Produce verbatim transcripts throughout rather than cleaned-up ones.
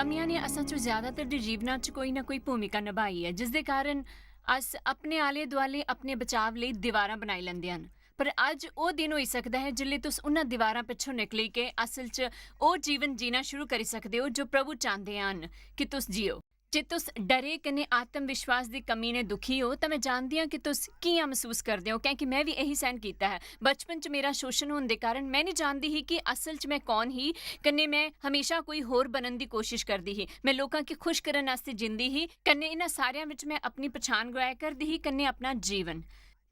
दुनिया ने असां चों ज्यादातर दे जीवना च कोई ना कोई भूमिका नभाई ऐ, जिसदे कारण अस अपने आले दुआले अपने बचाव लेई दीवारां बनाई लैंदे हन। पर अज्ज ओह् दिन होई सकदा ऐ जिसलै तुस उन्हां दीवारां पिच्छों निकली के असल च ओह् जीवन जीना शुरू करी सकदे ओ जो प्रभु चांह्दे हन कि तुस जियो। जे तुस डरे कन्नै आत्म विश्वास दी कमी ने दुखी ओ, तां मैं जानदी आं कि तुस कि'यां मसूस करदे ओ, क्योंकि मैं बी एही सैह्न कीता ऐ। बचपन च मेरा शोशन होने दे कारण मैं निं जानदी ही कि असल च मैं कौन ही, कन्नै मैं हमेशा कोई होर बनन दी कोशिश करदी ही। मैं लोकां गी खुश करन आस्तै जींदी ही, कन्नै इन्हां सारेआं विच मैं अपनी पछान गवाया करदी ही, कन्नै अपना जीवन।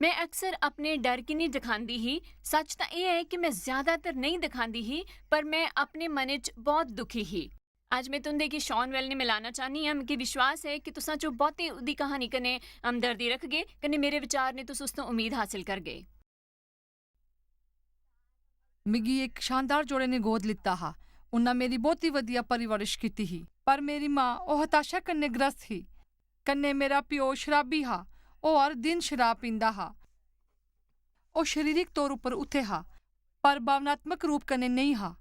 मैं अक्सर अपने डर गी निं दखांदी ही। सच्च तां एह् ऐ कि मैं ज्यादातर नेईं दखांदी ही, पर मैं अपने मनै च बौह्त दुखी ही। अज्ज मैं तुं'दे गी शॉन वेल ने मिलाना चाह्न्नी आं। मिगी विश्वास ऐ कि तुसां चों बौह्ते उ'दी कहानी कन्नै हमदर्दी रखगे, कन्नै मेरे विचार ने तुस उस तों उम्मीद हासल करगे। मिगी इक शानदार जोड़े ने गोद लित्ता हा। उन्ना मेरी बौह्ती बधिया परवरिश कीती ही, पर मेरी मां ओह् हताशा कन्नै ग्रस्त ही। कन्नै मेरा प्यो शराबी हा। ओह् हर दिन शराब पींदा हा। ओह् शरीरक तौर उप्पर उत्थै हा, पर भावनात्मक रूप कन्नै नेईं हा।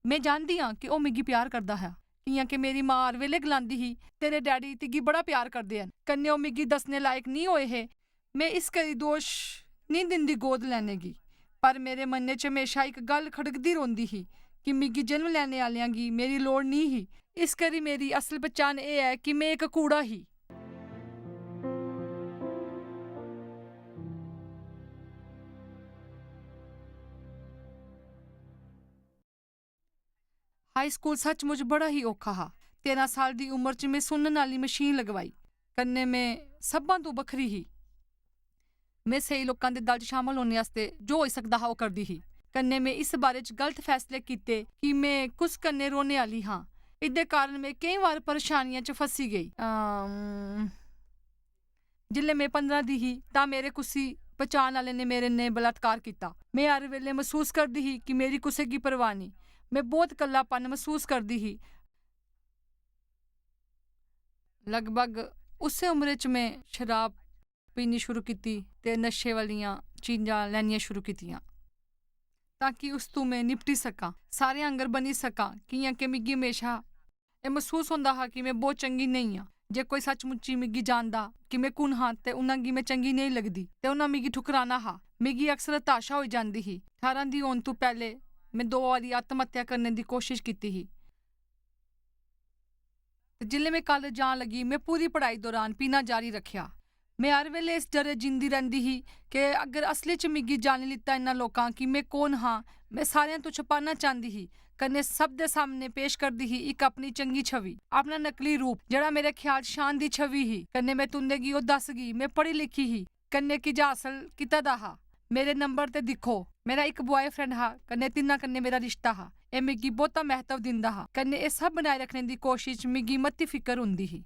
में जानदी आं कि ओह् मिगी प्यार करदा हा, कि'यां कि मेरी मां हर बेल्लै गलांदी ही, "तेरे डैडी तुगी बड़ा प्यार करदे हन।" कन्नै ओह् मिगी दस्सने लायक निं होए हे। में इस करी दोश निं दिंदी गोद लैने गी, पर मेरे मनै च म्हेशा इक गल्ल खड़कदी रौंह्दी ही कि मिगी जन्म लैने आह्लेआं गी मेरी लोड़ निं ही। इस करी मेरी असल पन्छान एह् ऐ कि में इक कूड़ा ही। हाई स्कूल सचमुच बड़ा ही औखा हा। तेरां साल दी उमर च में सुनन आह्ली मशीन लगवाई, कन्नै में सब्भां तों बक्खरी ही। में स्हेई लोकां दे दल च शामल होने आस्तै जो होई सकदा हा, ओह् करदी ही। कन्नै में इस बारे च गलत फैसले कीते कि में कुस कन्नै रौह्ने आह्ली हां। एह्दे कारण में केईं बार परेशानियें च फंसी गेई। अम, जिसलै में पंदरां दी ही, तां मेरे कुसी पन्छान आह्ले ने मेरे ने बलात्कार कीता। में हर बेल्लै मसूस करदी ही कि मेरी कुसै गी परवाह नेईं। में बौह्त कल्लापन मसूस करदी ही। लगभग उस्सै उमरै च में शराब पीनी शुरू कीती ते नशे आह्लियां चीजां लैनियां शुरू कीतियां, तां कि उस तों में निपटी सकां, सारें आंगर बनी सकां, कि'यां कि मिगी म्हेशा एह् मसूस होंदा हा कि में बौह्त चंगी नेईं आं। जे कोई सचमुच्ची मिगी जानदा कि में कु'न हां, ते उ'नें गी में चंगी नेईं लगदी, ते उ'नें मिगी ठुकराना हा। मिगी अक्सर हताशा होई जंदी ही। ठारां दी होन तों पैह्लें में दो बारी आत्महत्या करने दी कोशश कीती ही। ते जिसलै में कालेज जान लगी, में पूरी पढ़ाई दौरान पीना जारी रक्खेआ। में हर बेल्लै इस डरै जींदी रैंह्दी ही कि अगर असली च मिगी जानी लैता इन्ना लोकां कि में कु'न हां, में सारेआं तों छपाना चांह्दी ही, कन्नै सब दे सामनै पेश करदी ही इक अपनी चंगी छवि, अपना नकली रूप, जेह्ड़ा मेरे ख्याल च शान दी छवि ही। कन्नै में तुं'दे गी ओह् दस्सगी, में पढ़ी लिखी ही, कन्नै किश हासल कीते दा हा। मेरे नंबर ते दिक्खो, मेरा इक बॉयफ्रेंड हा, कन्नै तिन्ना कन्नै मेरा रिश्ता हा। एह् मिगी बौह्ता म्हत्तव दिंदा हा, कन्नै एह् सब बनाए रक्खने दी कोशश च मिगी मती फिकर होंदी ही।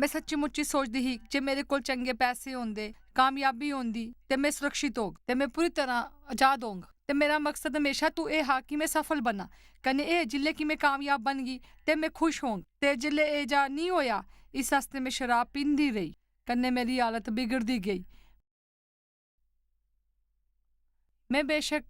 में सच्ची-मुच्ची सोचदी ही जे मेरे कोल चंगे पैसे होंदे, कामयाबी होंदी, ते में सुरक्षत होग, ते में पूरी तरह अजाद होंग। ते मेरा मकसद म्हेशा तों एह् हा कि में सफल बनां। कन्नै एह्, जिसलै कि में कामयाब बनगी, ते में खुश होंग। ते जिसलै एह् जा निं होआ, इस आस्तै में शराब पींदी रेही। कन्नै मेरी हालत बिगड़दी गेई। में बेशक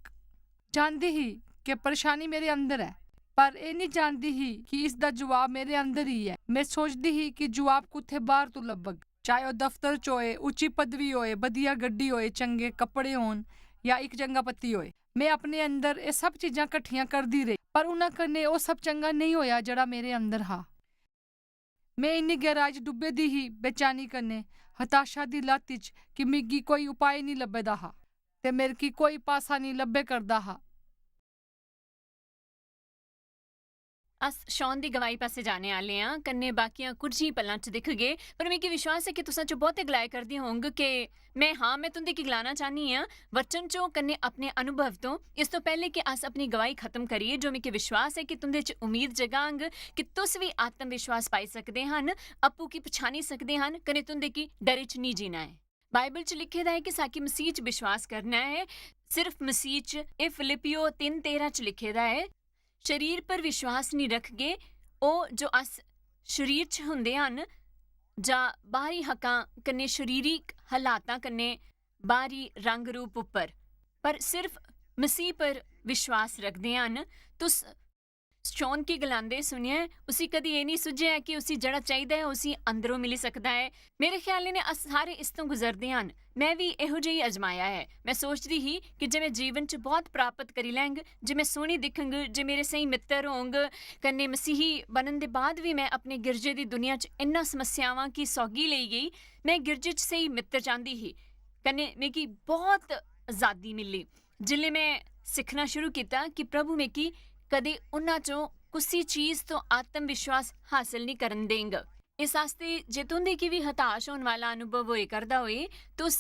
जानदी ही कि परेशानी मेरे अंदर ऐ, पर एह् निं जानदी ही कि इसदा जवाब मेरे अंदर ही ऐ। में सोचदी ही कि जवाब कुत्थै बाह्र तों लब्भग, चाहे ओह् दफ्तर च होए, उच्ची पदवी होए, बधिया गड्डी होए, चंगे कपड़े होन, जां इक चंगा पति होए। में अपने अंदर एह् सब चीजां कट्ठियां करदी रेही, पर उ'नें कन्नै ओह् सब चंगा नेईं होआ जेह्ड़ा मेरे अंदर हा। में इन्नी गैह्राई च डुब्बे दी ही, बेचैनी कन्नै, हताशा दी लत्त च, कि मिगी कोई उपाय निं लब्भे दा हा ते मेरे गी कोई पासा निं लब्भे करदा हा। अस शॉन दी गवाही पासै जाने आह्ले आं, कन्नै बाकियां कुछ ही पल्लां च दिखगे। पर मिगी विश्वास ऐ कि तुसां चों बौह्ते गलाए करदे होंग कि मैं हां, मैं तुं'दे गी गलाना चाह्न्नी आं, वचन चों कन्नै अपने अनुभव तों। इस तों पैह्ले कि अस अपनी गवाही खत्म करिए, जो मिगी विश्वास ऐ कि तुं'दे च उम्मीद जगांग कि तुस बी आत्म विश्वास पाई सकदे हन, अप्पू गी पछानी सकदे हन, कन्नै तुं'दे गी डरै च निं जीना ऐ। बाइबल च लिखे दा ऐ कि साकी मसीह च विश्वास करना ऐ, सिर्फ मसीह च। एह् फिलिप्पियो तिन्न तेरां च लिखे दा ऐ, "शरीर पर विश्वास निं रखगे, ओह् जो अस शरीर च होंदे हन, जां बाह्री हक्कां कन्नै, शरीरक हालातां कन्नै, बाह्री रंग रूप उप्पर, पर सिर्फ मसीह पर विश्वास रखदे हन।" तुस शॉन गी गलांदे सुनियै उसी कदी एह् निं सुझेआ कि उसी जेह्ड़ा चाहिदा ऐ, उसी अंदरों मिली सकदा ऐ। मेरे ख्याल ने अस सारे इस तों गुजरदे हन। में बी एहो जेही अजमाया ऐ। में सोचदी ही कि जे में जीवन च बहुत प्राप्त करी लैंग, जे में सोह्नी दिक्खंग, जे मेरे स्हेई मित्तर होंग, कन्नै मसीही बनन दे बाद बी में अपने गिरजे दी दुनिया च इन्ना समस्यावां गी सौगी लेई गेई। में गिरजे च स्हेई मित्तर चांह्दी ही, कन्नै मिगी बहुत आजादी मिली। जिसलै में सिक्खना शुरू कीता कि प्रभु मिगी कदें उन्हां चों कुसी चीज तो आत्मविश्वास हासल निं करन देंग। इस आस्तै जे तुं'दे गी बी हताश होने वाला अनुभव होए करदा होए, तुस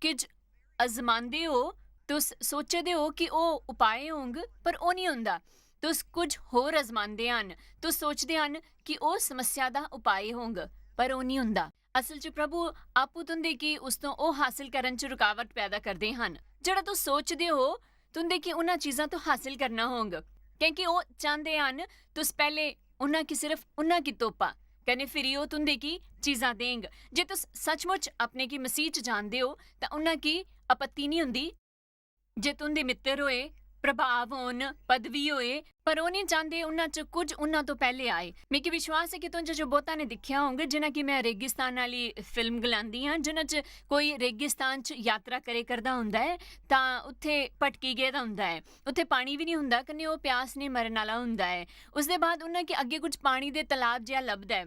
किज अजमांदे ओ, तुस सोचदे ओ कि ओह् उपाय होंग, पर ओह् निं होंदा। तुस कुछ होर अजमांदे हन, तुस सोचदे हन कि ओह् समस्या दा उपाय होंग, पर ओह् निं होंदा। असल च प्रभु आपूं तुं'दे गी उस तों ओह् हासल करन च रुकावट पैदा करदे हन जेह्ड़ा तुस सोचदे ओ तुं'दे गी उन्हां चीजां तों हासल करना होंग, क्योंकि ओह् चांह्दे हन तुस पैह्ले उन्हां गी सिर्फ उन्हां गी तोपा, कन्नै फिरी ओह् तुं'दे गी चीजां देंग। जे तुस सचमुच अपने गी मसीह च जानदे ओ, तां उन्हां गी आपत्ति निं होंदी जे तुं'दे मित्तर होए, प्रभाव होन, पदवी होए, पर ओह् निं चांह्दे उन्हां च कुछ उन्हां तों पैह्ले आए। मिगी विश्वास ऐ कि तुं'दे च बहुतां ने दिक्खेआ होंग, जि'यां कि में रेगिस्तान आह्ली फिल्म गलांदी आं, जि'यां च कोई रेगिस्तान च यात्रा करे करदा होंदा ऐ, तां उत्थै भटकी गेदा होंदा ऐ, उत्थै पानी बी निं होंदा, कन्नै ओह् प्यास ने मरन आह्ला होंदा ऐ। उसदे बाद उन्हां गी अग्गें कुछ पानी दे तलाब जेहा लभदा ऐ,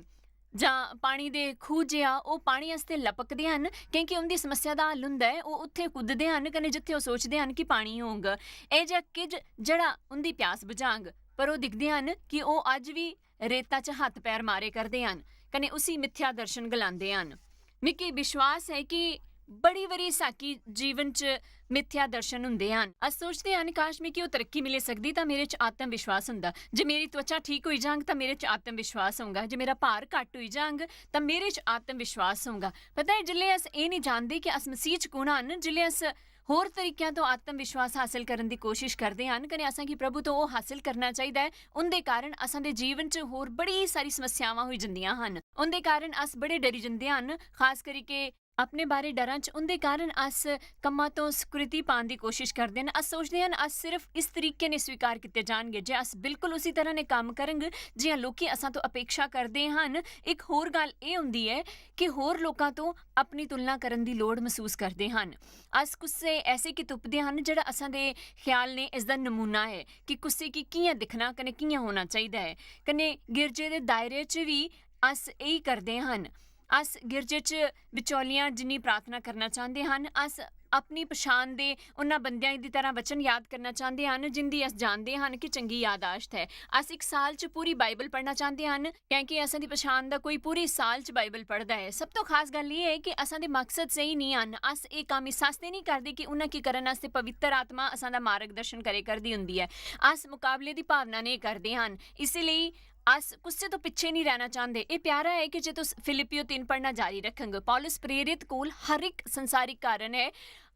जां पानी दे खूह् जेहा। ओह् पानी आस्तै लपकदे हन, क्योंकि उं'दी समस्या दा हल होंदा ऐ। ओह् उत्थै कुददे हन, कन्नै जित्थै ओह् सोचदे हन कि पानी होंग, एह् जेहा किज जेह्ड़ा उं'दी प्यास बुझांग। पर ओह् दिखदे हन कि ओह् अज्ज बी रेता च हत्थ पैर मारे करदे हन, कन्नै उसी मिथ्या दर्शन गलांदे हन। मिगी विश्वास ऐ कि बड़ी बारी साकी जीवन च मिथ्या दर्शन होंदे हन। अस सोचदे हन, "काश, मिगी ओह् तरक्की मिली सकदी, तां मेरे च आत्म विश्वास होंदा। जे मेरी त्वचा ठीक होई जांग, तां मेरे च आत्म विश्वास होंगा। जे मेरा भार घट्ट होई जांग, तां मेरे च आत्म विश्वास होंगा।" पता ऐ, जिसलै अस एह् निं जानदे कि अस मसीह च कु'न हन, जिसलै अस होर तरीकेआं तों आत्म विश्वास हासल करन दी कोशिश करदे हन, कन्नै असां गी प्रभु तों ओह् हासल करना चाहिदा ऐ, उं'दे कारण असां दे जीवन च होर बड़ी सारी समस्यावां होई जंदियां हन। उं'दे कारण अस बड़े डरी जंदे हन, खास करियै अपने बारे डरां च। उं'दे कारण अस कम्मां तों स्वीकृति पान दी कोशिश करदे न। अस सोचदे हन, अस सिर्फ इस तरीके ने स्वीकार कीते जाणगे। जे अस बिल्कुल उसी तरह ने कम्म करंग जि'यां लोकी असां तों अपेक्षा करदे हन, इक होर गल्ल एह् होंदी ऐ कि होर लोकां तों अपनी तुलना करन दी लोड़ मसूस करदे हन। अस कुसै ऐसे गी तुपदे हन जेह्ड़ा असां दे ख्याल ने इसदा नमूना ऐ कि कुसै गी कि'यां दिक्खना कन्नै कि'यां होना चाहिदा ऐ। कन्नै गिरजे दे दायरे च बी अस एही करदे हन। अस गिरजे च बिचौलियां जिन्नी प्रार्थना करना चांह्दे हन, अस अपनी पछान दे उन्हां बंदेआं दी तरह वचन याद करना चांह्दे हन जिंदी अस जानदे हन कि चंगी यादाश्त ऐ। अस इक साल च पूरी बाइबल पढ़ना चांह्दे हन, क्योंकि असां दी पछान दा कोई पूरी साल च बाइबल पढ़दा ऐ। सब तों खास गल्ल एह् ऐ कि असां दे मकसद स्हेई निं हन। अस एह् कम्म इस आस्तै निं करदे कि उन्हां गी करन आस्तै पवित्र आत्मा असां दा मार्गदर्शन करे करदी होंदी ऐ। अस मुकाबले दी भावना नेईं करदे हन, इस लेई अस कुसै तों पिच्छे निं रैह्ना चांह्दे। एह् प्यारा ऐ कि जे तुस फिलिपियो 3 पढ़ना जारी रखंग। पौलुस प्रेरित कोल हर इक संसारिक कारण ऐ,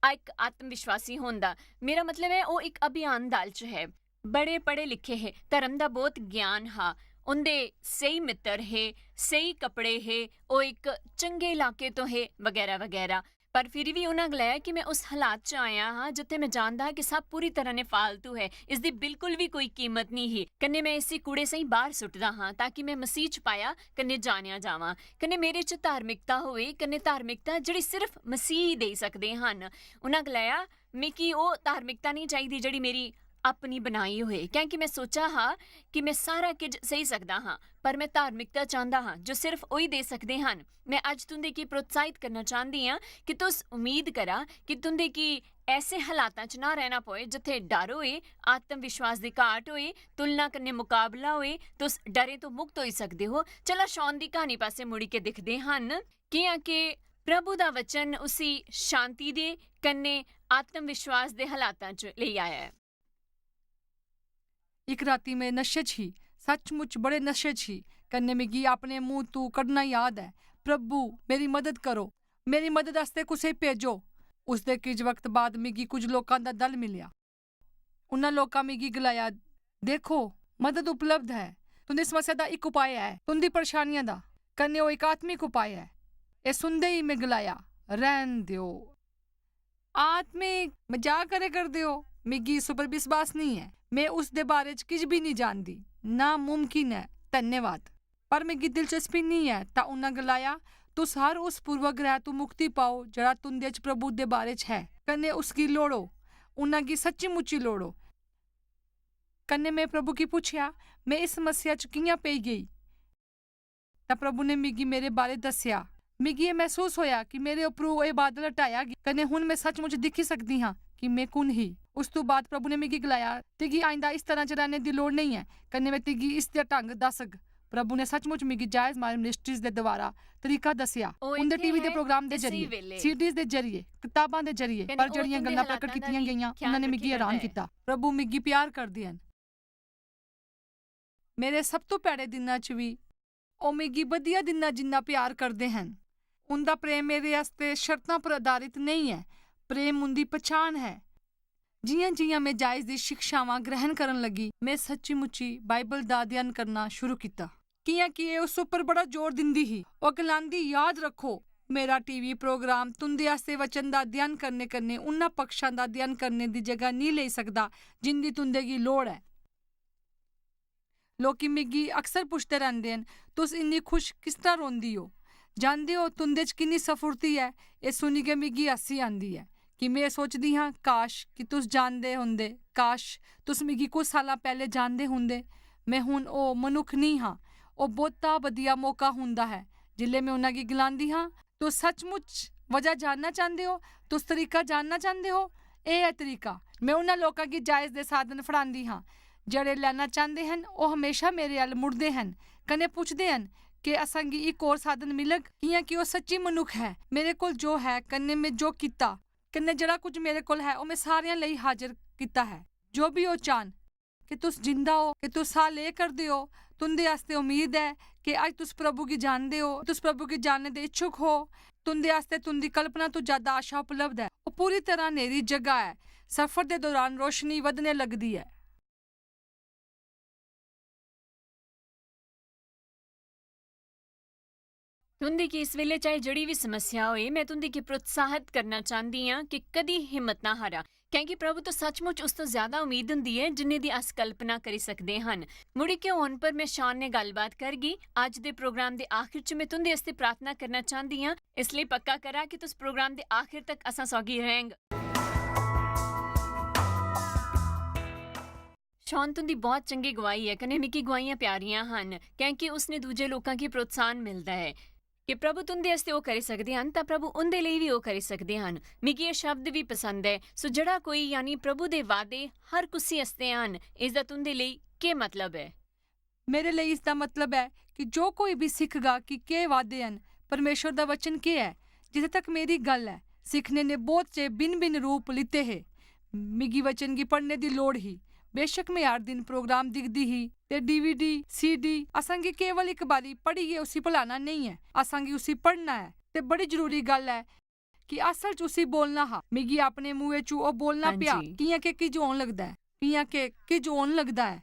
इक आत्मविश्वासी होंदा। मेरा मतलब ऐ, ओह् इक अभियान दल च है। बड़े पढ़े लिखे हे, धर्म दा बहुत ज्ञान हा, उं'दे स्हेई मित्तर हे, स्हेई कपड़े हे, ओह् इक चंगे इलाके तों हे, बगैरा बगैरा। पर फिर बी उन्हां गलाया कि मैं उस हालात च आया हां जित्थै मैं जानदा हा कि सब पूरी तरह ने फालतू है, इसदी बिल्कुल बी कोई कीमत निं ही। कन्नै मैं इसी कूड़े साहीं बाह्र सुट्टदा हां ताकि मैं मसीह च पाया कन्नै जानेआ जावां। कन्नै मेरे च धार्मिकता होए, कन्नै धार्मिकता जेह्ड़ी सिर्फ मसीह ही देई सकदे हन। उन्हां गलाया, "मिगी ओह् धार्मिकता निं चाहिदी जेह्ड़ी मेरी अपनी बनाई होए, क्योंकि मैं सोचा हा कि मैं सारा किश सही सकदा हां, पर मैं धार्मिकता चांह्दा हां जो सिर्फ ओही देई सकदे हन।" मैं अज्ज तुं'दे गी प्रोत्साहित करना चांह्दी आं कि तुस उम्मीद करा कि तुं'दे गी ऐसे हालातां च ना रैह्ना पवै जित्थै डर होए, आत्मविश्वास दी घाट होए, तुलना कन्नै मुकाबला होए। तुस डरें तों मुक्त होई सकदे हो। चला शॉन दी क्हानी पासै मुड़ी के दिखदे हन, कि'यां के प्रभु दा वचन उसी शांति दे कन्नै आत्मविश्वास दे हालातां च लेई आया ऐ। इक राती में नशे च ही, सचमुच बड़े नशे च ही, कन्नै मिगी अपने मुंह तू कड्ढना याद ऐ, "प्रभु, मेरी मदद करो, मेरी मदद आस्तै कुसै भेजो।" उसदे किश वक्त बाद मिगी कुछ लोकां दा दल मिलेआ। उन्हां लोकां मिगी गलाया, "देखो, मदद उपलब्ध ऐ, तुं'दी समस्या दा इक उपाय ऐ, तुं'दी परेशानियां दा, कन्नै ओह् इक आत्मिक उपाय ऐ।" एह् सुनदे ही में गलाया, "रैह्न देओ।" आत्मिक मजाक करे करदे ओ, मिगी इस उप्पर विश्वास नेईं ऐ। में उस दे बारे च किश बी नेईं जानदी। नामुमकिन ऐ। धन्यवाद। पर मिगी दिलचस्पी नेईं ऐ। तां उन्नै गलाया, "तुस हर उस पूर्वग्रह तों मुक्ति पाओ जेह्ड़ा तुं'दे च प्रभु दे बारे च है, कन्नै उसगी लोड़ो, उन्नै गी सच्ची-मुच्ची लोड़ो।" कन्नै में प्रभु गी पुच्छेआ, "में इस समस्या च कि'यां पेई गेई?" तां प्रभु ने मिगी मेरे बारे दस्सेआ। मिगी एह् मसूस होआ कि मेरे उप्परू एह् बादल हटाया गेआ, कन्नै हुन में सचमुच दिक्खी सकदी हां कि में कु'न ही। उस तों बाद प्रभु ने मिगी गलाया, "तुगी आइंदा इस तरह च रैह्ने दी लोड़ नेईं ऐ, कन्नै में तुगी इस दा ढंग दस्सग।" प्रभु ने सचमुच मिगी जायज मार्ग मिनिस्ट्रीज दे द्वारा तरीका दस्सेआ। ओह् उं'दे इत्थै टीवी दे ऐ प्रोग्राम दे ते स्हेई जरिए, बेल्लै। सीडीज दे जरिए, कताबां दे जरिए, कन्नै पर ओह् जेह्ड़ियां तुं'दे गल्लां प्रकट हालातां दा कीतियां बी गेइयां, ख्याल उन्होंने रक्खे मिगी करदा हैरान ऐ। कीता। प्रभु मिगी प्यार करदे हन। मेरे सब तों भैड़े दिनां च बी ओह् मिगी बधिया दिनां जिन्ना प्यार करदे हन। उं'दा प्रेम मेरे आस्तै शर्तां पर आधारित नेईं ऐ। प्रेम उं'दी पछान ऐ। जि'यां-जि'यां में जायज दी शिक्षावां ग्रहण करन लगी, में सच्ची-मुच्ची बाइबल दा अध्ययन करना शुरू कीता। कि'यां कि एह् उस उप्पर बड़ा जोर दिंदी ही। ओह् गलांदी, "याद रक्खो, मेरा टीवी प्रोग्राम तुं'दे आस्तै वचन दा अध्ययन करने कन्नै उन्ना पक्षां दा अध्ययन करने दी जगह नेईं लेई सकदा जिं'दी तुं'दे गी लोड़ ऐ।" लोकी मिगी अक्सर पुछदे रैंह्दे न, "तुस इन्नी खुश किस तरह रौंह्दी ओ?" जानदे ओ, तुं'दे च किन्नी सफुर्ती ऐ? एह् सुनियै मिगी हास्सी आंदी ऐ कि में सोचदी हां, "काश कि तुस जानदे होंदे, काश तुस मिगी कुछ साल्लां पैह्लें जानदे होंदे।" में हुन ओह् मनुक्ख नेईं हां। ओह् बहुता बधिया मौका होंदा ऐ जिसलै में उ'नें गी गलांदी हां, "तुस सचमुच वजह जानना चांह्दे ओ? तुस तरीका जानना चांह्दे ओ? एह् ऐ तरीका।" में उ'नें लोकां गी जायज दे साधन फड़ांदी हां जेह्ड़े लैना चांह्दे हन। ओह् म्हेशां मेरे अ'ल्ल मुड़दे हन कन्नै पुछदे हन कि असेंगी इक होर साधन मिलग, कि'यां कि ओह् सच्ची मनुक्ख ऐ। मेरे कोल जो ऐ कन्नै में जो कीता, कन्नै जेह्ड़ा कुछ मेरे कोल ऐ, ओह् में सारेआं लेई हाजर कीता ऐ। जो बी ओह् चाह्न, कि तुस जिंदा ओ, कि तुस हाल एह् करदे ओ, तुं'दे आस्तै उम्मीद ऐ कि अज्ज तुस प्रभु गी जानदे ओ, तुस प्रभु गी जानने दे इच्छुक ओ, तुं'दे आस्तै तुं'दी कल्पना तों ज्यादा आशा उपलब्ध ऐ। ओह् पूरी तरह न्हेरी जगह ऐ। सफर दे दौरान रोशनी बधने लगदी ऐ। तुं'दी गी इस बेल्लै चाहे जेह्ड़ी बी समस्या होए, में तुं'दी गी प्रोत्साहत करना चांह्दी आं कि कदी हिम्मत ना हारा, क्योंकि प्रभु तो सचमुच उस तो ज्यादा उम्मीद होंदी ऐ जिन्ने दी अस कल्पना करी सकदे हन। मुड़ी के होन पर में शॉन ने गल्लबात करगी। अज्ज दे प्रोग्राम दे आखिर च में तुं'दे आस्तै प्रार्थना करना चांह्दी आं, इसलेई पक्का करा कि तुस प्रोग्राम दे आखिर तक असां सौगी रैंह्ग। शॉन, तुं'दी बहुत चंगी गुआही ऐ, कन्नै मिगी गुआहियां प्यारियां हन, क्योंकि उसने दूजे लोकां गी प्रोत्साहन मिलदा ऐ। कि प्रभु तुं'दे आस्तै ओह् करी सकदे हन, तां प्रभु उं'दे लेई बी ओह् करी सकदे हन। मिगी एह् शब्द बी पसंद ऐ। सो जेह्ड़ा कोई, यानी प्रभु दे वादे हर कुसी आस्तै हन, इसदा तुं'दे लेई केह् मतलब ऐ? मेरे लेई इसदा मतलब ऐ कि जो कोई बी सिखगा कि केह् वादे हन, परमेश्वर दा वचन केह् ऐ, जित्थै तक मेरी गल्ल ऐ, सिखने ने बहुत चे भिन्न-भिन्न रूप लिते हे। मिगी वचन गी पढ़ने दी लोड़ ही। बेशक में हर दिन प्रोग्राम दिखदी ही ते डीवीडी, सीडी, असांगी केवल इक बारी पढ़ियै उसी भुलाना नेईं ऐ, असांगी उसी पढ़ना ऐ। ते बड़ी जरूरी गल्ल ऐ कि असल च उसी बोलना हा। मिगी अपने मुंहै चू ओह् बोलना हां पेआ। जी। कि'यां के किज होन लगदा ऐ, कि'यां के किज होन लगदा ऐ।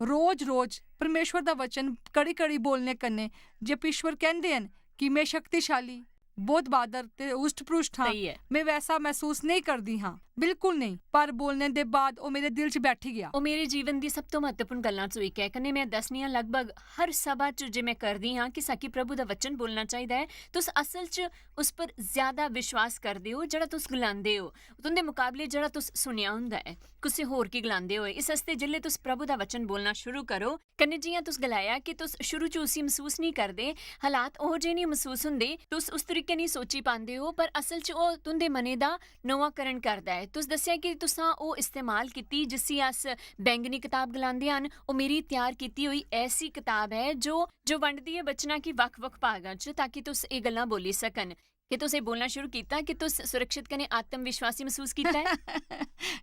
रोज-रोज परमेश्वर दा वचन कड़ी-कड़ी बोलने कन्नै, जे ईश्वर कहंदे हन कि में शक्तिशाली, बहुत बहादुर ते हुष्ट-पुष्ट हां, सही ऐ। में वैसा महसूस नेईं करदी हां, बिल्कुल नेईं। पर बोलने दे बाद ओह् मेरे दिल च बैठी गेआ। ओह् मेरे जीवन दी सब तो महत्वपूर्ण गल्लां चों इक ऐ, कन्नै में दस्सनी आं, लगभग हर सभा च जे में करदी हां कि साकी प्रभु दा वचन बोलना चाहिदा ऐ, तुस असल च उस पर ज्यादा विश्वास करदे ओ जेह्ड़ा तुस गलांदे ओ, तुं'दे मुकाबले जेह्ड़ा तुस सुनेआ होंदा ऐ कुसै होर गी गलांदे होए। इस आस्तै जिसलै तुस प्रभु दा वचन बोलना शुरू करो, कन्नै जि'यां तुस गलाया कि तुस शुरू च उसी मसूस नेईं करदे, हालात ओह् जे नेईं मसूस होंदे, तुस उस तरीके नेईं सोची पांदे ओ, पर असल च ओह् तुं'दे मनै दा नमांकरण करदा ऐ। तुस दस्सेआ कि तुसां ओह् इस्तेमाल कीती जिसी अस बैंगनी कताब गलांदे हन। ओह् मेरी त्यार कीती होई ऐसी कताब ऐ जो, जो वंडदी ऐ वचनां गी बक्ख-बक्ख भागां च, ताकि तुस एह् गल्लां बोली सकन। कि तुस एह् बोलना शुरू कीता कि तुस सुरक्षित कन्नै आत्म विश्वासी मसूस कीता ऐ?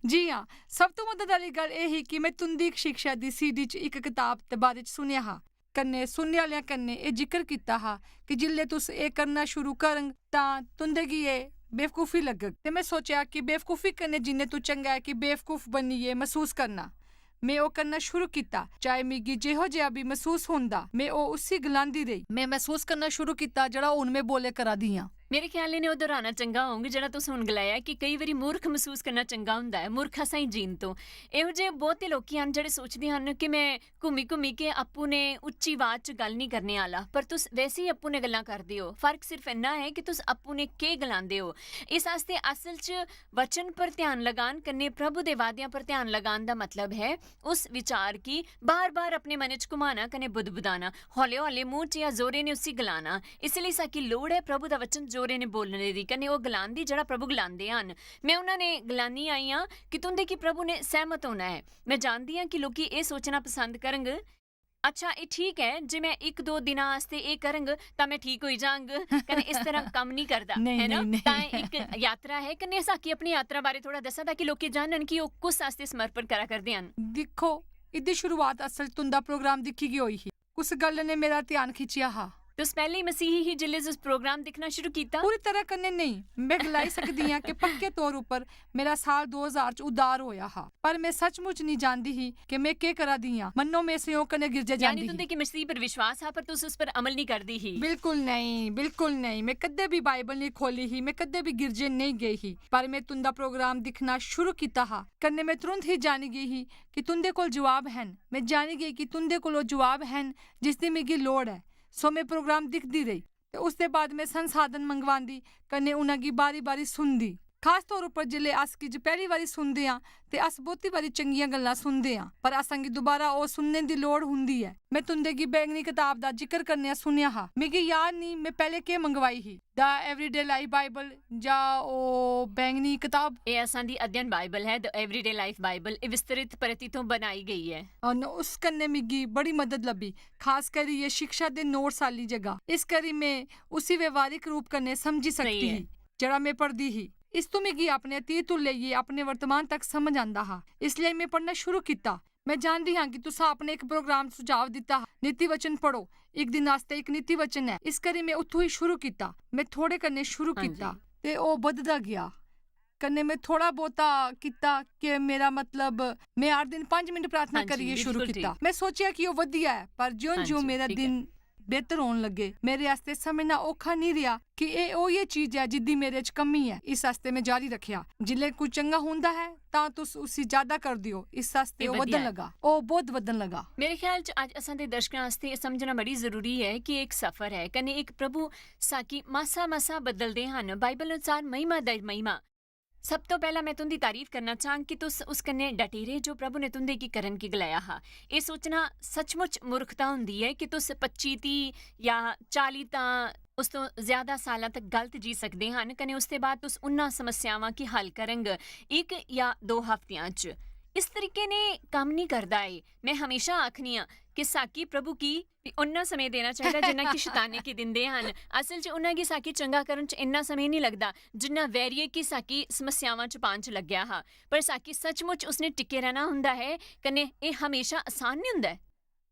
जी हां, सब तो मदद आह्ली गल्ल एह् ही कि में तुं'दी इक शिक्षा दी सीडी च इक कताब दे बारे च सुनेआ हा। कन्नै सुनने आह्लेआं कन्नै एह् जिकर कीता हा कि जिसलै तुस एह् करना शुरू करंग, तां तुं'दे गी एह् बेवकूफी लग्गग। ते में सोचेआ कि बेवकूफी कन्नै जीने तों चंगा ऐ कि बेवकूफ बनियै मसूस करना। में ओह् करना शुरू कीता, चाहे मिगी जेहो जेहा बी मसूस होंदा, में ओह् उसी गलांदी रेही। में मसूस करना शुरू कीता जेह्ड़ा हून में बोले करा दी आं। मेरे ख्याल इ'नें ओह् दोहराना चंगा होंग जेह्ड़ा तुस हुन गलाया कि केई बारी मूर्ख मसूस करना चंगा हुंदा ऐ, मूर्खा साहीं जीन तों। एहो जेह् बहुते लोकी हन जेह्ड़े सोचदे हन कि में घुम्मी-घुम्मी के अप्पू ने उच्ची अवाज च गल्ल निं करने आह्ला, पर तुस वैसे ही अप्पू ने गल्लां करदे ओ। फर्क सिर्फ इन्ना ऐ कि तुस अप्पू ने केह् गलांदे ओ। इस आस्तै असल च वचन पर ध्यान लगान कन्नै प्रभु दे वादेआं पर ध्यान लगान दा मतलब ऐ उस विचार गी बार-बार अपने मनै च घुमाना कन्नै बुदबुदाना, हौले-हौले मूंह च जां जोरें नै उसी गलाना। इस लेई साकी लोड़ ऐ प्रभु दा वचन जोरें नै बोलने दी, कन्नै ओह् गलान दी जेह्ड़ा प्रभु गलांदे हन। में उन्हां नै गलानी आई आं कि तुं'दे गी प्रभु नै सैह्मत होना ऐ। में जानदी आं कि लोकी एह् सोचना पसंद करंग, "अच्छा, एह् ठीक ऐ, जे में इक दो दिनां आस्तै एह् करंग, तां में ठीक होई जांग।" कन्नै इस तरह कम्म निं करदा, नेईं, है ना? नेईं, नेईं। तां एह् इक यात्रा ऐ, कन्नै साकी अपनी यात्रा बारै थोह्ड़ा दस्सां, ताकि लोकी जानन कि ओह् कुस आस्तै समर्पण करा करदे हन। दिक्खो, इ'दी शुरुआत असल च तुं'दा प्रोग्राम दिक्खी गै होई ही। कुस गल्ल ने मेरा ध्यान खिच्चेआ हा? तुस पैह्लें मसीही ही जिसलै तुस प्रोग्राम दिक्खना शुरू कीता? पूरी तरह कन्नै नेईं। में गलाई सकदी आं कि पक्के तौर उप्पर मेरा साल दो ज्हार च उद्धार होआ हा। पर में सचमुच निं जानदी ही कि में केह् करा दी आं। मन्नो में संयोग कन्नै गिरजे यानी जांदी तुं'दे ही। कि मसीह पर विश्वास हा, पर तुस उस पर अमल निं करदी ही। बिल्कुल नेईं, बिल्कुल नेईं। में कदें बी बाइबल निं खोह्ली ही, में कदें बी गिरजे नेईं गेई ही। पर में तुं'दा प्रोग्राम दिक्खना शुरू कीता हा। कन्नै में तुरंत ही जानी गेई ही कि तुं'दे कोल जवाब हैन। में जानी गेई कि तुं'दे कोल ओह् जवाब हैन जिसदी मिगी लोड़ ऐ। सो में प्रोग्राम दिखदी रेही ते उसदे बाद में संसाधन मंगवांदी कन्नै उ'नें गी बारी-बारी सुनदी। खास तौर उप्पर जिसलै अस किश पैह्ली बारी सुनदे आं ते अस बहुती बारी चंगियां गल्लां सुनदे आं, पर असां गी दुबारा ओह् सुनने दी लोड़ हुंदी ऐ। में तुं'दे गी बैंगनी कताब दा जिकर करने सुनेआ हा। मिगी याद निं में पैह्लें केह् मंगवाई ही, द एवरीडे लाइफ बाइबल जां ओह् बैंगनी कताब। एह् असां दी अध्ययन बाइबल ऐ, द एवरीडे लाइफ बाइबल। एह् विस्तृत प्रति थमां बनाई गेई ऐ। अन उस कन्नै मिगी बड़ी मदद लब्भी, खास करियै शिक्षा दे नोट्स आह्ली जगह। इस करी में उसी व्यवहारिक रूप कन्नै समझी सही सकदी ऐ। ही, जेह्ड़ा में पढ़दी ही। इस तों मिगी अपने अतीत तों लेइयै अपने वर्तमान तक समझ आंदा हा, इसलेई में पढ़ना शुरू कीता। में जानदी हां कि तुसां अपने इक प्रोग्राम सुझाव दित्ता हा, नीति वचन पढ़ो, इक दिन आस्तै इक नीति वचन ऐ। इस करी में उत्थों ही शुरू कीता। में थोड़े कन्नै शुरू हां जी। कीता ते ओह् बधदा गेआ। कन्नै में थोड़ा बहुता कीता कि मेरा मतलब, में हर दिन पंज मिंट प्रार्थना हां जी, करियै शुरू बिल्कुल कीता। ठीक। में सोचेआ कि ओह् बधिया ऐ, पर ज्यों-ज्यों हां जी, मेरा ठीक ऐ। दिन बेहतर होन लगे, मेरे आस्तै समझना औखा निं रेहा कि एह् ओह् चीज ऐ जिद्दी मेरे च कमी ऐ। इस आस्तै में जारी रखेआ। जिसलै कोई चंगा होंदा ऐ, तां तुस उसी ज्यादा करदे ओ। इस आस्तै एह् ओह् बधन बधिया ऐ। लगा, ओह् बहुत बधन लगा। मेरे ख्याल च अज्ज असां दे दर्शकें आस्तै एह् समझना बड़ी जरूरी ऐ कि एह् इक सफर ऐ, कन्नै इक प्रभु साकी मासा-मासा बदलदे हन। बाइबल अनुसार महिमा दर महिमा। सब तो पैह्ला में तुं'दी तारीफ करना चाह्ङ कि तुस उस कन्नै डटे रेह् जो प्रभु ने तुं'दे गी करन गी गलाया हा। एह् सोचना सचमुच मूर्खता होंदी ऐ कि तुस पच्ची, तीह् जां चाली तां उस तो ज्यादा सालां तक गलत जी सकदे हन, कन्नै उसदे बाद तुस उन्ना समस्यावां गी हल करंग इक जां दो हफ्तेआं च। इस तरीके ने कम्म निं करदा एह्। में हमेशा आखनी आं कि साकी प्रभु गी उन्ना समें देना चाहिदा जिन्ना कि शैताने गी दिंदे हन। असल च उन्ना गी साकी चंगा करन च इन्ना समें निं लगदा जिन्ना वैरिये गी साकी समस्यावां च पान च लग्गेआ हा। पर साकी सचमुच उसने टिके रैह्ना हुंदा ऐ, कन्नै एह् हमेशा असान निं हुंदा ऐ।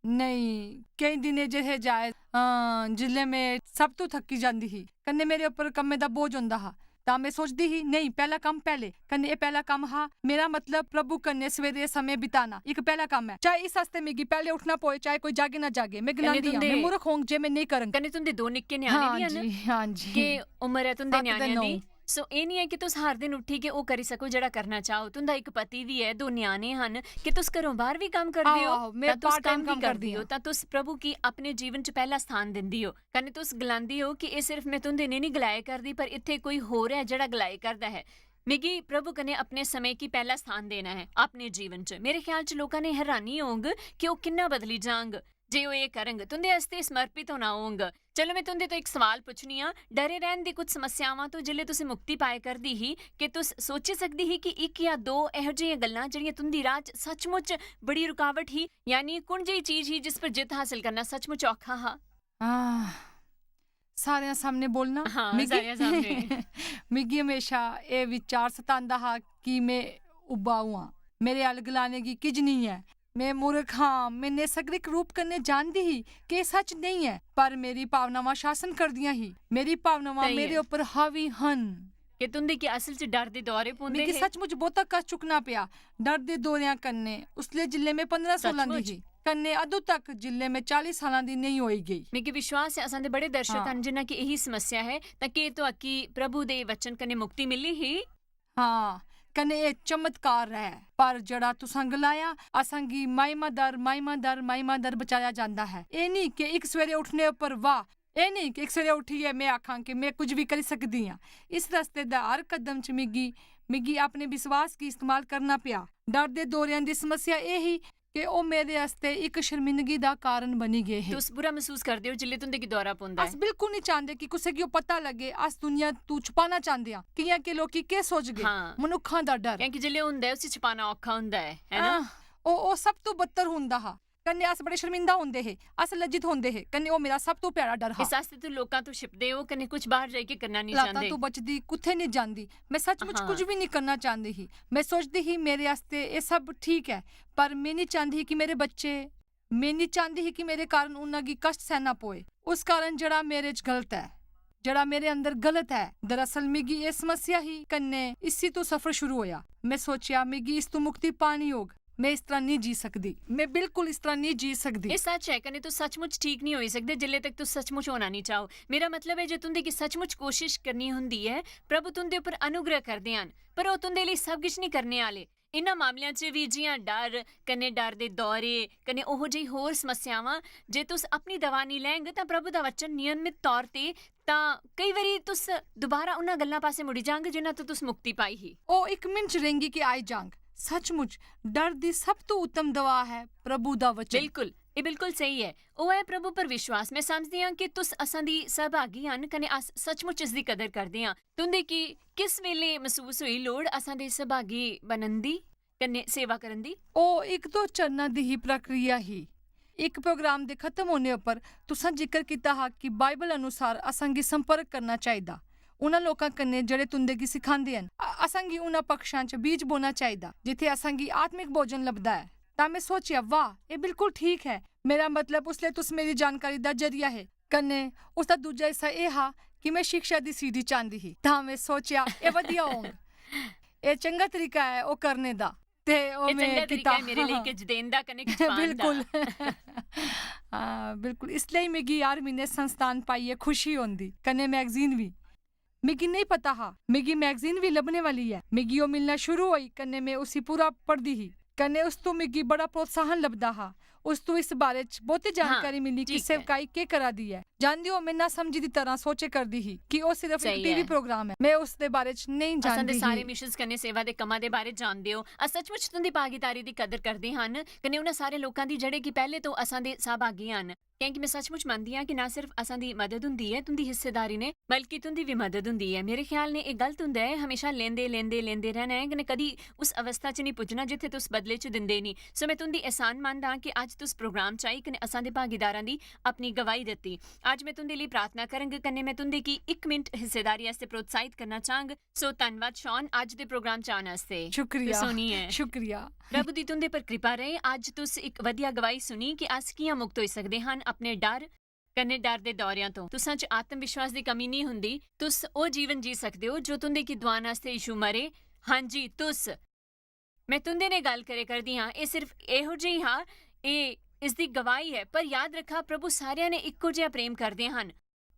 नेईं, केईं दिन एह् जेह् जाए, हां, जिसलै में सब तों थक्की जांदी ही, कन्नै मेरे उप्पर कम्मै दा बोझ होंदा हा, तां में सोचदी ही, "नेईं, पैह्ला कम्म पैह्ले।" कन्नै एह् पैह्ला कम्म हा, मेरा मतलब प्रभु कन्नै सवेरे समें बिताना इक पैह्ला कम्म ऐ। चाहे इस आस्तै मिगी पैह्ले उट्ठना पवै, चाहे कोई जागे ना जागे, में कन्नै गलांदी आं, तुं'दे "में मूर्ख होंग जे में नेईं करङ।" कन्नै तुं'दे दो निक्के ञ्याणे बी हां हन। जी, हां जी। केह् उम्र ऐ तुं'दे सत्त ते ञ्याणेआं नौ। दी? सो एह् निं ऐ कि तुस हर दिन उट्ठियै ओह् करी सको जेह्ड़ा करना चाहो। तुं'दा इक पति बी ऐ, दो ञ्याणे हन, कि तुस घरों बाह्र बी कम्म करदे आहो, ओ, आहो, में तां तुस part time कम्म बी कम्म करदी करदे ओ, आं। तां तुस प्रभु गी अपने जीवन च पैह्ला स्थान दिंदी ओ। कन्नै तुस गलांदी ओ कि एह् सिर्फ में तुं'दे ने निं गलाए करदी, पर इत्थै कोई होर ऐ जेह्ड़ा गलाए करदा ऐ। मिगी प्रभु कन्नै अपने समें गी पैह्ला स्थान देना ऐ अपने जीवन च। मेरे ख्याल च लोकां ने हैरानी होग कि ओह् किन्ना बदली जांग जे ओह् एह् करंग। तुं'दे आस्तै समर्पित होना होंग। चलो, में तुं'दे तो इक सवाल पुच्छनी आं। डरे रैह्न दी कुछ समस्यावां तो जिसलै तुसें मुक्ति पाए करदी ही, कि तुस सोची सकदी ही कि इक जां दो एहो जेहियां गल्लां जेह्ड़ियां तुं'दी राह च सचमुच बड़ी रुकावट ही? यानी कु'न जेही चीज ही जिस पर जित्त हासल करना सचमुच औखा हा? आह, सारेआं सामनै बोलना? हां, मिगी, सारेआं सामनै। मिगी म्हेशा एह् विचार सतांदा हा कि में उब्बा होआं। मेरे अल गलाने गी किज निं ऐ। में मूर्ख हां। में निसंग्रहिक रूप कन्नै जानदी ही कि एह् सच नेईं ऐ, पर मेरी भावनावां शासन करदियां ही। मेरी भावनावां सही मेरे ऐ। उप्पर हावी हन। कि तुं'दे गी असल च डर दे दौरे पौंदे मिगी हे? सचमुच बहुता कश्ट चुक्कना पेआ डर दे दौरेआं कन्नै। उसलै जिसलै में पंदरां सोलां दी सचमुच? ही, कन्नै अदूं तक जिल्लै में चाली सालां दी नेईं होई गेई। मिगी विश्वास ऐ असां दे बड़े दर्शक हां। हन जिन्हां गी एही समस्या ऐ, तां केह् तुआकी प्रभु दे वचन कन्नै मुक्ति मिली ही? हां, कन्नै एह् चमत्कार ऐ। पर जेह्ड़ा तुसां गलाया, असां गी माइमादर, माइमादर, माइमादर बचाया जांदा ऐ। एह् निं कि इक सवेरे उट्ठने उप्पर, वाह, एह् निं कि इक सवेरे उट्ठियै में आखां कि में कुछ बी करी सकदी आं। इस रस्ते दा हर कदम च मिगी, मिगी अपने विश्वास गी इस्तेमाल करना पेआ। डर दे दौरेआं दी समस्या एह् ही कि ओह् मेरे आस्तै इक शर्मिंदगी दा कारण बनी गे हे। तुस बुरा मसूस करदे ओ जिसलै तुं'दे गी दौरा पौंदा अस ऐ? बिल्कुल निं चांह्दे कि कुसै गी ओह् पता लग्गे। अस दुनिया तू छुपाना चांह्दे आं, कि'यां कि लोकी केह् सोचगे? हां। मनुक्खां दा डर। क्योंकि जिसलै होंदा ऐ, उसी छुपाना औखा होंदा ऐ, है ना? आह, ओह्, ओह् सब तू बदतर होंदा हा। कन्नै अस बड़े शर्मिंदा होंदे हे, अस लज्जित होंदे हे। कन्नै ओह् मेरा सब तू प्यारा डर हा। इस आस्तै तू लोकां तू छिपदे ओ, कन्नै कुछ बाह्र जाइयै करना निं हालातां चांह्दे। तू बचदी कुत्थै निं जांदी। में सचमुच हां। कुछ बी निं करना चांह्दी ही। में सोचदी ही, मेरे आस्तै एह् सब ठीक ऐ, पर में निं चांह्दी ही कि मेरे बच्चे, में निं चांह्दी ही कि मेरे कारण उन्हां गी कश्ट सैह्ना पोए। उस कारण जेह्ड़ा मेरे च गलत ऐ, जेह्ड़ा मेरे अंदर गलत ऐ। दरअसल मिगी एह् समस्या ही, कन्नै इसी तू सफर शुरू होआ। में सोचेआ, मिगी इस तू मुक्ति पानी होग। में इस तरह निं जी सकदी। में बिल्कुल इस तरह निं जी सकदी। एह् सच ऐ, कन्नै तुस सचमुच ठीक निं होई सकदे जिल्लै तक तुस सचमुच होना निं चाहो। मेरा मतलब ऐ जे तुं'दे गी सचमुच कोशश करनी होंदी ऐ। प्रभु तुं'दे उप्पर अनुग्रह करदे हन, पर ओह् तुं'दे लेई सब किश निं करने आह्ले। इन्हां मामलेआं च बी, जि'यां डर, कन्नै डर दे दौरे, कन्नै ओहो जेही होर समस्यावां, जे तुस अपनी दवा निं लैंग, तां प्रभु दा वचन नियमित तौर ते, तां केई बारी तुस दुबारा उन्हां गल्लां पासै मुड़ी जांग, जिन्हां तो तुस मुक्ति पाई ही। ओह् इक मिंट च रेंगी के आई जांग। सचमुच, डर दी सब तों उत्तम दवा ऐ प्रभु दा वचन। बिल्कुल, एह् बिल्कुल स्हेई ऐ। ओह् ऐ प्रभु पर विश्वास। में समझदी आं कि तुस असां दी सहभागी हन, कन्नै अस सचमुच इस दी कदर करदे आं। तुं'दे गी किस बेल्लै मसूस होई लोड़ असां दे सहभागी बनन दी, कन्नै सेवा करन दी? ओह् इक दो चरणा दी ही प्रक्रिया ही। इक प्रोग्राम दे खत्म होने उप्पर तुसां जिकर कीता हा कि बाइबल अनुसार असां गी संपर्क करना चाहिदा उन्हां लोकां कन्नै जेह्ड़े तुं'दे गी सिखांदे हन। अ-, असां गी उन्हां पक्षां च बीज बोना चाहिदा जित्थै असां गी आत्मिक भोजन लभदा ऐ। तां में सोचेआ, वाह, एह् बिल्कुल ठीक ऐ। मेरा मतलब, उसलै तुस मेरी जानकारी दा जरिया हे। कन्नै उसदा दूजा हिस्सा एह् हा कि में शिक्षा दी सीढ़ी चांह्दी ही। तां में सोचेआ, एह् बधिया होंग। एह् चंगा तरीका ऐ ओह् करने दा। ते ओह् एह् में चंगा तरीका कीता। ऐ मेरे लेई किश देन दा कन्नै किश पान दा। बिल्कुल। हां, बिल्कुल। इसलेई मिगी हर म्हीने संस्थान पाइयै खुशी होंदी, कन्नै मैगज़ीन बी। मिगी नेईं पता हा, मिगी मैगज़ीन बी लब्भने वाली ऐ। मिगी ओह् मिलना शुरू होई, कन्नै में उसी पूरा पढ़दी ही। कन्नै उस तों मिगी बड़ा प्रोत्साहन लभदा हा। उस तों इस बारे च बहुती हां, जानकारी मिली कि ठीक ऐ। सेवकाई केह् करा दी ऐ। जानदे ओ, में ना समझी दी तरह सोचे करदी ही कि ओह् सिर्फ इक स्हेई टीवी ऐ। प्रोग्राम ऐ। में उस दे बारे च नेईं असां दे जानदी सारे ही। मिशंस कन्नै सेवा दे कम्मां दे बारे च जानदे ओ। अस सचमुच तुं'दी भागीदारी दी कदर करदे हन, कन्नै उ'नें सारे लोकां दी जेह्ड़े कि पैह्ले तो असां दे सहभागी हन। क्योंकि में सचमुच मनदी आं कि ना सिर्फ असां दी मदद हुंदी ऐ तुं'दी हिस्सेदारी ने, बल्कि तुं'दी बी मदद हुंदी ऐ। मेरे ख्याल ने एह् गलत हुंदा ऐ हमेशा लेंदे, लेंदे, लेंदे रैह्ना ऐ, कन्नै कदी उस अवस्था च निं पुज्जना जित्थै तुस बदले च दिंदे निं। सो में तुं'दी एहसानमंद आं कि अज्ज तुस प्रोग्राम च आई कन्नै असां दे भागीदारां दी अपनी गवाही दित्ती। अज्ज में तुं'दे लेई प्रार्थना करंग, कन्नै में तुं'दे गी इक मिंट हिस्सेदारी आस्तै प्रोत्साहित करना चाहंग। सो धन्नवाद शॉन, अज्ज दे प्रोग्राम च आने आस्तै। शुक्रिया। तुस होनी ऐ। शुक्रिया। प्रभु दी तुं'दे पर कृपा रहे। अज्ज तुस इक वधिया गवाही सुनी कि अस कि'यां मुक्त होई सकदे हन अपने डर कन्नै डर दे दौरेआं तों। तुसां च आत्मविश्वास दी कमी निं हुंदी। तुस ओह् जीवन जी सकदे ओ जो तुं'दे गी दुआन आस्तै यीशु मरे। हां जी, तुस। में तुं'दे ने गल्ल करे करदी हां। एह् सिर्फ एहो जेही हा, एह् इसदी गवाही ऐ। पर याद रक्खा, प्रभु सारेआं ने इक्को जेहा प्रेम करदे हन।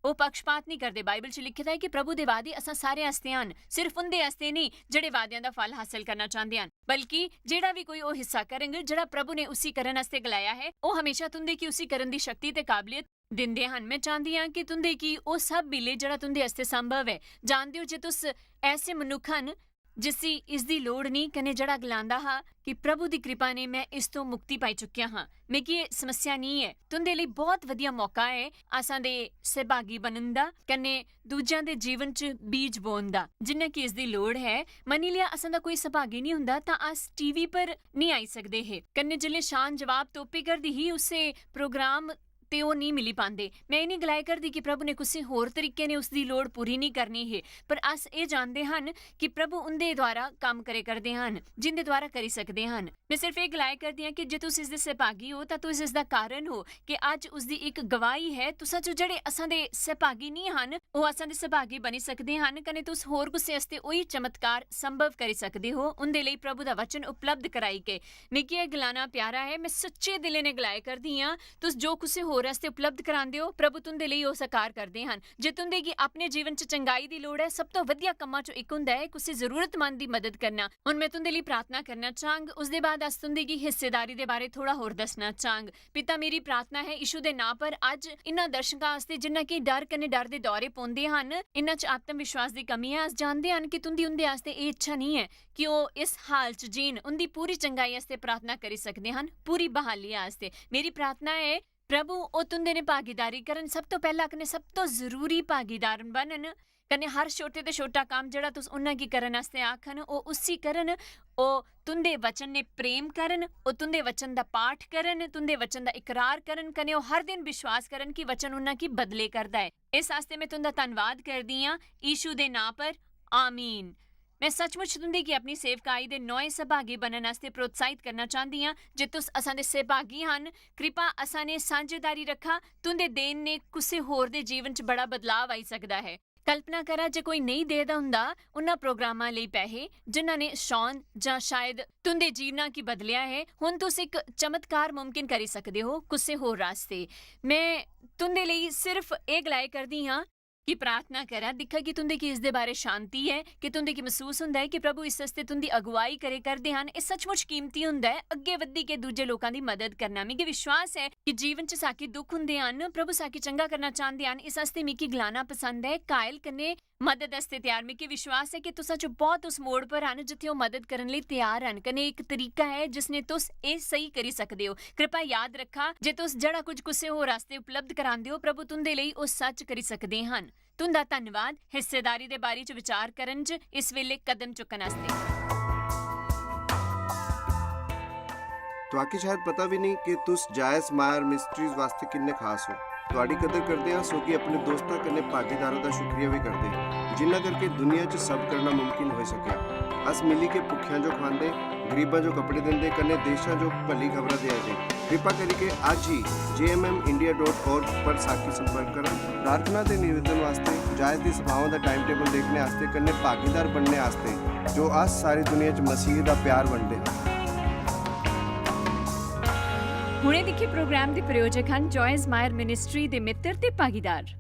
ओह् पक्षपात निं करदे। बाइबल च लिखे दा ऐ कि प्रभु दे वादे असां सारें आस्तै हन, सिर्फ उं'दे आस्तै नेईं जेह्ड़े वादेआं दा फल हासल करना चांह्दे हन, बल्कि जेह्ड़ा बी कोई ओह् हिस्सा करंग जेह्ड़ा प्रभु ने उसी करन आस्तै गलाया ऐ, ओह् हमेशा तुं'दे गी उसी करन दी शक्ति ते काबलियत दिंदे हन। में चांह्दी आं कि तुं'दे गी ओह् सब मिले जेह्ड़ा तुं'दे आस्तै संभव ऐ। जानदे ओ जे तुस ऐसे मनुक्ख हन जिसी इसदी लोड़ नेईं, कन्नै जेह्ड़ा गलांदा हा कि प्रभु दी कृपा ने में इस तों मुक्ति पाई चुकेआ हां। मिगी एह् समस्या नेईं ऐ। तुं'दे लेई बौह्त बधिया मौका ऐ असां दे सैहभागी बनन दा, कन्नै दूजेआं दे जीवन च बीज बोन दा, जिन्ना कि इसदी लोड़ ऐ। मन्नी लेआ, असां दा कोई सैहभागी नेईं हुंदा तां अस टीवी पर नेईं आई सकदे हे। कन्नै जिसलै शान जवाब तोपी करदी ही, उस्सै प्रोग्राम ते ओह् नेईं मिली पांदे। में एह् नेईं गलाए करदी कि प्रभु ने कुसै होर तरीके ने उसदी लोड़ पूरी नेईं करनी ही, पर अस एह् जानदे हन कि प्रभु उं'दे द्वारा कम्म करे करदे हन, जिं'दे द्वारा करी सकदे हन। में सिर्फ एह् गलाए करदी आं कि जे तुस इसदे सहभागी हो, तां तुस इसदा कारण हो कि अज्ज उसदी इक गवाही है। तुसां चों जेह्ड़े असां दे सहभागी नेईं हन, ओह् असां दे सहभागी बनी सकदे हन, कन्नै तुस होर कुसै आस्तै ओही चमत्कार संभव करी सकदे हो, उं'दे लेई प्रभु दा वचन उपलब्ध कराई के। मिगी एह् गलाना प्यारा ऐ, में सच्चे दिलै ने गलाए करदी आं, तुस जो कुसै होर आस्तै उपलब्ध करांदे ओ, प्रभु तुं'दे लेई ओह् साकार करदे हन। जे तुं'दे गी अपने जीवन च चंगाई दी लोड़ ऐ, सब तो वधिया कम्मां चों इक हुंदा ऐ कुसै जरूरतमंद दी मदद करना। हुन में तुं'दे लेई प्रार्थना करना चाहंग, उसदे बाद अस तुं'दे गी हिस्सेदारी दे बारे थोड़ा होर दस्सना चाहंग। पिता, मेरी प्रार्थना ऐ यीशु दे नां पर अज्ज इन्हां दर्शकां आस्तै जिन्हां गी डर कन्नै डर दे दौरे पौंदे हन, इन्हां च आत्म विश्वास दी कमी ऐ। अस जानदे हन कि तुं'दी उं'दे आस्तै एह् इच्छा नेईं ऐ कि ओह् इस हाल च जीन, उं'दी पूरी चंगाई आस्तै प्रार्थना करी सकदे हन, पूरी बहाली आस्तै। मेरी प्रार्थना ऐ, प्रभु, ओह् तुं'दे ने भागीदारी करन, सब तो पैह्ला कन्नै सब तो जरूरी भागीदार बनन, कन्नै हर छोटे ते छोटा कम्म जेह्ड़ा तुस उन्हां गी करन आस्तै आखन, ओह् उसी करन, ओह् तुं'दे वचन ने प्रेम करन, ओह् तुं'दे वचन दा पाठ करन, तुं'दे वचन दा इकरार करन, कन्नै ओह् हर दिन विश्वास करन कि वचन उन्हां गी बदले करदा ऐ। इस आस्तै में तुं'दा धन्नवाद करदी आं, यीशु दे नां पर, आमीन। में सचमुच तुं'दे गी अपनी सेवकाई दे नौए सहभागी बनन आस्तै प्रोत्साहित करना चांह्दी आं। जे तुस असां दे सहभागी हन, कृपा असां ने सांझेदारी रखा। तुं'दे देन ने कुसै होर दे जीवन च बड़ा बदलाव आई सकदा ऐ। कल्पना करा जे कोई नेईं देदा हुंदा उन्हां प्रोग्रामां लेई पैहे जिन्हां ने शॉन जां शायद तुं'दे जीवना गी बदलेआ ऐ। हुन तुस इक चमत्कार मुमकिन करी सकदे हो कुसै होर आस्तै। में तुं'दे लेई सिर्फ एह् गलाए करदी आं कि प्रार्थना करा, दिक्खा कि तुं'दे गी इसदे बारे शांति ऐ, कि तुं'दे गी मसूस हुंदा ऐ कि प्रभु इस आस्तै तुं'दी अगुवाई करे करदे हन। एह् सचमुच कीमती हुंदा ऐ अग्गें बधी के दूजे लोकां दी मदद करना। मिगी विश्वास ऐ कि जीवन च साकी दुख हुंदे हन, प्रभु साकी चंगा करना चांह्दे हन। इस आस्तै मिगी गलाना पसंद ऐ, घायल कन्नै मदद आस्तै त्यार। मिगी विश्वास ऐ कि तुसां च बहुत उस मोड़ पर हन जित्थै ओह् मदद करन लेई त्यार हन। कन्नै इक तरीका ऐ जिसने तुस एह् स्हेई करी सकदे ओ। कृपा याद रखा जे तुस जेह्ड़ा कुछ कुसै होर आस्तै उपलब्ध करांदे ओ, प्रभु तुं'दे लेई ओह् सच करी सकदे हन। तुं'दा धन्नवाद हिस्सेदारी दे बारे च विचार करन च इस वेले कदम चुक्कन आस्तै। तुआकी शायद पता भी नहीं कि तुस जायस मायर मिस्ट्रीज वास्ते किन्ने खास हो। तुआडी कदर करदे आं, सो कि अपने दोस्तां कन्नै भागीदारां दा शुक्रिया भी करदे, जिन्ना करके दुनिया च सब करना मुमकिन होई सकेआ। अस मिली के भुक्खेआं जो खवांदे, गरीबां जो कपड़े दिंदे, कन्नै देशां जो भली खबरां देआ दे। कृपा करियै अज्ज ही J M M India dot org पर साकी संपर्क करा। प्रार्थना ते निवेदन वास्ते जायस दी सभावां दा टाइम टेबल देखने आस्ते कन्नै भागीदार बनने आस्ते, जो अस सारी दुनिया च मसीह दा प्यार बंडदे हां। हुणे दिक्खे प्रोग्राम दे प्रायोजक हन जॉयस मायर मिनिस्ट्री दे मित्र ते भागीदार।